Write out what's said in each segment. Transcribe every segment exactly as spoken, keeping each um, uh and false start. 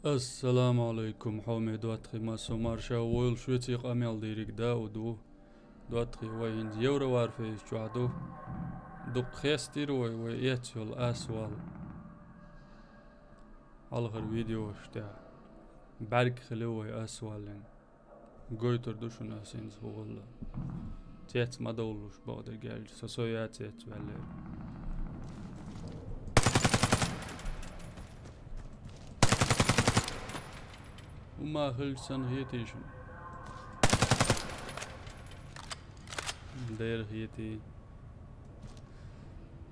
Ассаламу алайкум, хьоме доттагӀий, массо марша войла, шуьца къамел дийриг Дауд ву. ДоттагӀий, вай хӀинца Евроварфейс чохь ду. Дукха хестира вай, вай эцна йолу асвал. Хьалхара видеош тӀехь. БӀаьрг хилла вай асваллин. Гойтур ду шуна ас хӀинца хӀу хилла. Цец ма довлуш бакъдерг аьлча, со со я цец ваьллера. ХӀумма хилча санна хетий шуна? Дера хетий.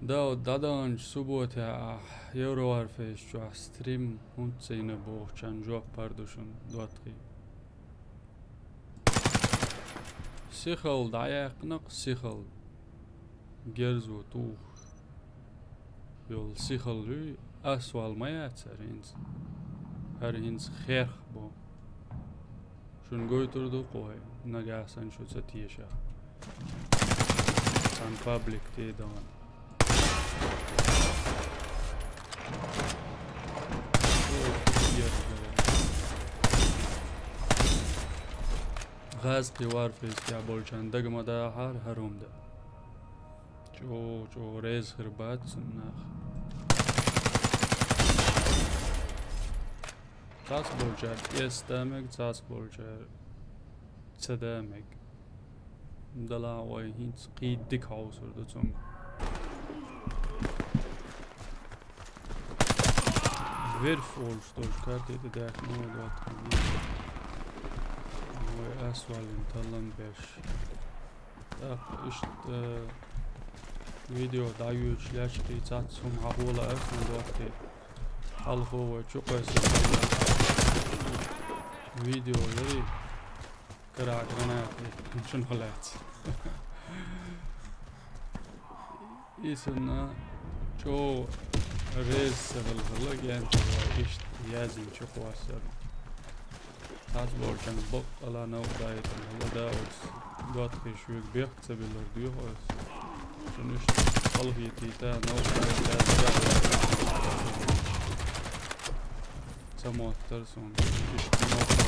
Дауд, дӀадаханчу субботехь ахь Евроварфейс чохь стрим хӀунда ца йина бохучарна жоп хӀара ду шуна, доттагӀий. Сихалла дӀаяьккхина-кх, сихалла. Герзо тухуш йолу сихалла юй, асвал ма яц хӀара хӀинца. ХӀара хӀинца херх бу. Шуна гойтур ду-кх вай, нагахь санна шу ца тешахь. Цхьана паблик тӀе дан. ГӀазкхи Варфейс тӀехь болчарна дага ма дахьара хӀара хӀума дан. ЧӀогӀа, чӀогӀа реза хир бац цунна нах. Цхьацца болчара эс да мега, цхьацца болчара ца да мега. Дала вай хӀинца кхин дика хьовсур ду цунга. Верф олуш долчу карте тӀе даьхна вай доттагӀий. Вай асваллин таллам беш. ТӀаккха иштта, э, видео дӀайоьдуш лаьцна кхин цхьацца хӀума хьахо лаьара сан доттагӀий. Хьалхо вай чукхоьссина видео яри, карахь гранат, чунах лаьцна. И санна чӀогӀа реза ца хилла хилла, генчара вай иштта яздина чукхоссар. Цхьацца болчарна баккъала новкъа даийтина хилла Дауд, доттагӀий, шуьга бехк ца биллар доьху ас. Шуна иштта халахетийта, новкъа даийтина, ца моттара суна. Иштта новкъа даийтина.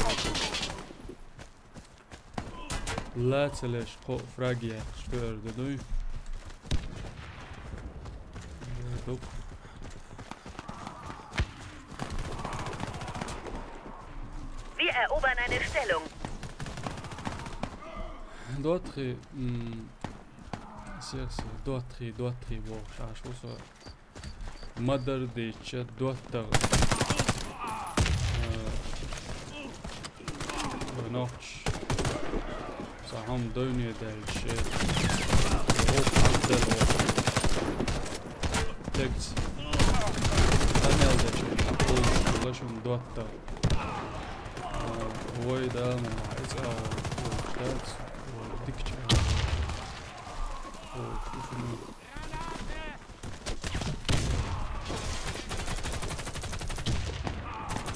Ла ца леш кхоъ фраг яьккхича хӀара де дуй? Дук. Wir erobern eine Stellung. ДоттагӀий, м, сех, сех, доттагӀий, доттагӀий бохуш, аш ву со. Ма-дарра дийцича, доттагӀа. Э, вай нохчаша цхьа хӀума дойне даьлча, гӀо хьаделла ваха. Тегца къамел дечу хьан кхуллуш хилла шуна доттагӀа. Э, вай Дала ма вахьа, и цӀа а волуш дац, вай дика чӀагӀо. Вай шу шуна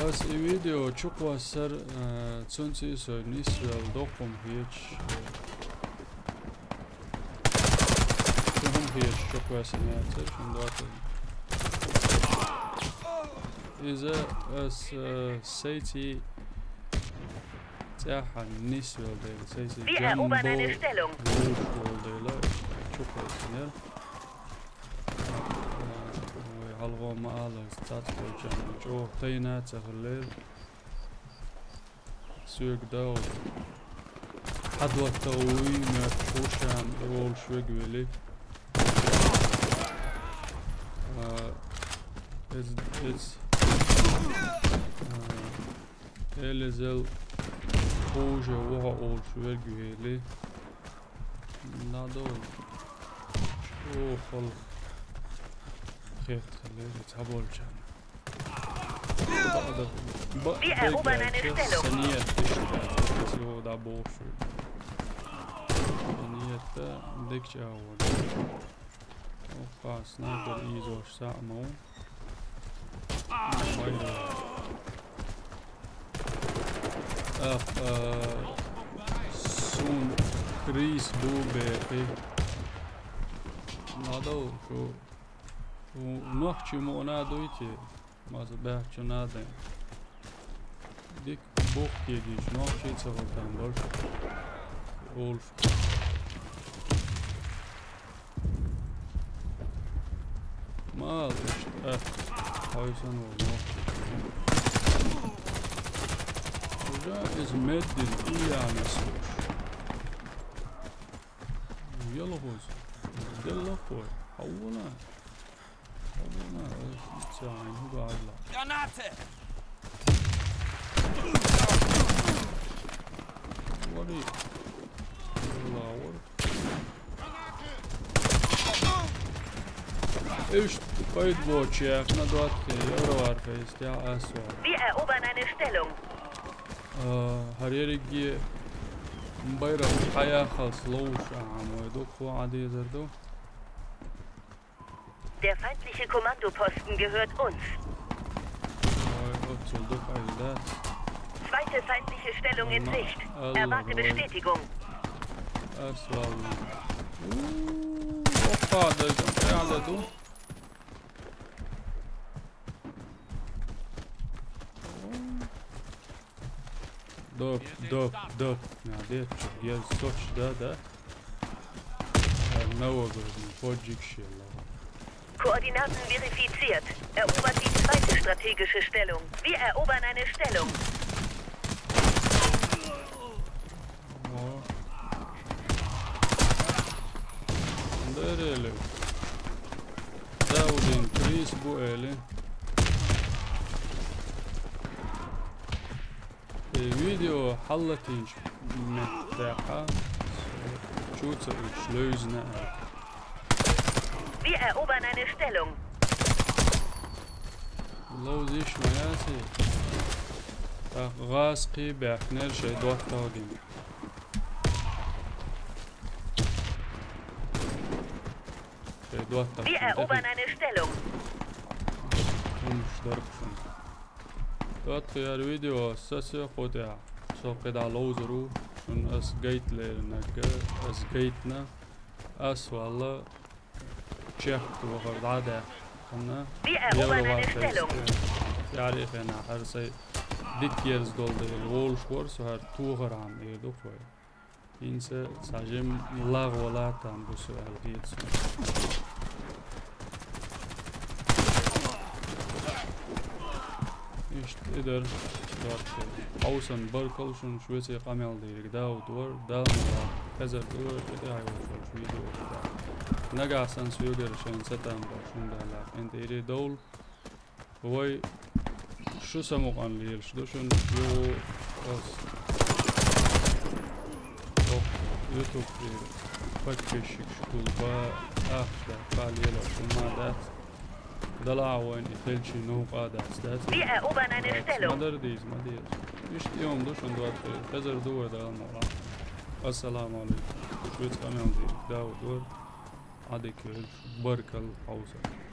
Ас и видео чукхоссар, а, цунций со нисвелла доккхум хеташ, а, хӀума хеташ чукхоьссина яцара, шуна доттагӀий. Иза ас, а, сайций цӀеххьана нисвелла дела, сайций Wir erobern eine Stellung. Вуьйш волу дела, чукхоьссинера. Вай хьалхо ма-аллара, цхьацца болчарна чӀогӀа тайна ца хиллера. Соьга Дауд. Хьан доттагӀа вуй, моьттуш ву ша, и волуш вега вели. А, эц, эц. А, Элизел хуже ву хьо олуш верг вели. Надо. Чухал. Хет хиле, цхьаболчарна. Бакъда, бакъда, саният, всего да больше. Саният, декча вот. Опа, снайпер изош саъ ма ву. Ах, а, сун крис бу бепи. Надо, шу, шу нохчи муна дуйти. Маза бяхчу надо. Дика бух кегийча нохчий ца хилтан барш. Олуш. Мал иштта, э, хьой санна волу нохчий. Уже иза меддина иянас луш. Ялхуз. Делла хой. Хьаввана. Хьаввана. Ой, ца айна хӀуга айла. Граната! Вари. Лавр. Иштта пайда боцуш яхна доцу, евровар фейстя асо. Wir erobern eine Stellung. А, хӀара ерриге байракх хьаяххалц ловш а, амма вай дукха а дезар ду. Der feindliche Kommandoposten gehört uns. Ой, оццул дукха айла дац. Zweite feindliche Stellung in Sicht. Erwarte Bestätigung. Ас валла. У, опа, дай там, прямо ду. Доп, доп, доп. На, де, чё, я сочи, да, да. Э, налоговый, поджиг щела. Koordinaten verifiziert. Erobert die zweite strategische Stellung. Wir erobern eine Stellung. О. Дерели. Даудин, трис бу эли. Э, видео хьаллатинчу меттехьа чу ца уьш левзина аьлла. Wir erobern eine Stellung. Ловзийш ма яций. ТӀаккха гӀазкхий баьхкинера шайн доттагӀа гина. Шайн доттагӀа. Wir erobern eine Stellung. Хьумаш дарба шуна. ДоттагӀа, яра видео сасе кху тӀехь. Со кхидӀа ловзар ву, шуна ас гайта леринарг, ас гайтина, ас валла чехка тохар дӀа а даьккхина. Wir erobern eine Stellung. Цаьрий хенахь хӀара сайн дика ерза долу дела волуш вара со хӀара тохархьама эр ду-кх вай. ХӀинца цхьа жимма лагӀа вала там бу со аьлла хета суна. Иштта и дара доттагӀа. Хьовсан баркалла шуна, шуьца къамел дийриг Дауд вара, Дала ма ваха, хезар ду вара, тӀе тӀехь йолуш видео. Нагахь санна соьгара шайна сатам бара шуна Дала, кхин тӀе ире довла. Вай шу самукъана лелаш ду шуна, юха ас. Ох, YouTube подписчикаш гулба, ахча даьккха лелаш хӀума дац. Дала а вайна и хилчий новкъа а дац, дац? Wir erobern eine Stellung. Ма дара дийца, ма деза. Иштта и хӀума ду шуна доттагӀа, хезар ду вай Дала ма ваха. Ассаламу алейкум. Шуьца къамел дийриг Дауд вара. Ӏадика йойла шу. Баркалла хьовсарна.